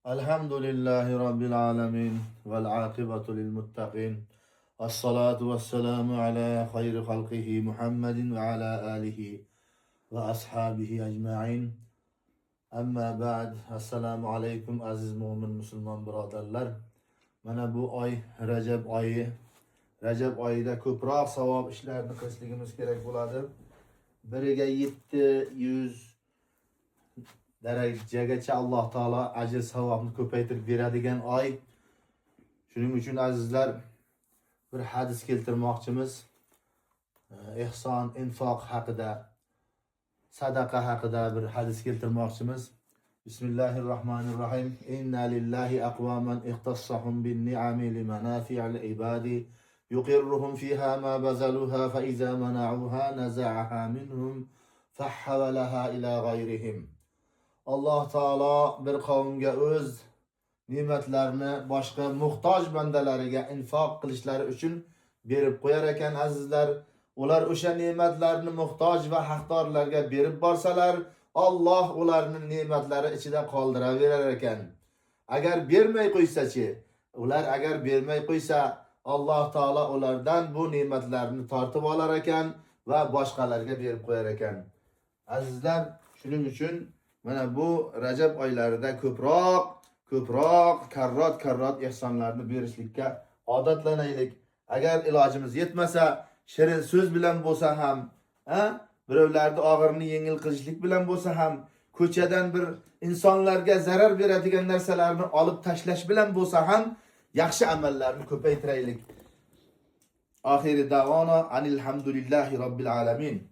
Alhamdulillahi robbil alamin vel akibatu lil muttaqin. Assalatu vesselamu ala hayri halqihi Muhammedin ve ala alihi ve ashabihi ecmain. Amma ba'd. Assalomu alaykum, aziz mo'min musulmon birodarlar. Mana bu oy Rajab oyi. Rajab oyida ko'proq savob ishlarni qilishligimiz kerak bo'ladi. Biriga 700 darajagacha Alloh taolo ajr savobni ko'paytirib beradigan oy. Shuning uchun, azizlar, bir hadis keltirmoqchimiz. Ehson, infoq haqida, sadaqa haqida bir hadis keltirmoqchimiz. Bismillahirrohmanirrohim. Inna lillahi aqwaman ixtassahum bin ni'ami limanafi'il ibadi yuqirruhum fiha ma bazaluha fa iza mana'uha naza'aha minhum fahawalaha ila ghayrihim. Alloh taolo bir qavmga o'z ne'matlarini boshqa muhtoj bandalariga infoq qilishlari uchun berib qo'yar ekan, azizlar. Ular o'sha ne'matlarni muhtoj va haqdorlarga berib borsalar, Alloh ularni ne'matlari ichida qoldiraverar ekan. Agar bermay qo'ysachi, ular agar bermay qo'ysa, Alloh taolo ulardan bu ne'matlarni tortib olar ekan va boshqalarga berib qo'yar ekan. Azizlar, shuning uchun mana bu Rajab oylarida ko'proq, ko'proq, karrot karrot ehsonlarni berishlikka odatlanaylik. Agar ilojimiz yetmasa, shirin so'z bilan bo'lsa ham, ha, birovlarni og'irini yengil qilishlik bilan bo'lsa ham, ko'chadan bir insonlarga zarar beradigan narsalarni olib tashlash bilan bo'lsa ham, yaxshi amallarni ko'paytiraylik. Oxiri davona anil hamdulillahi robbil alamin.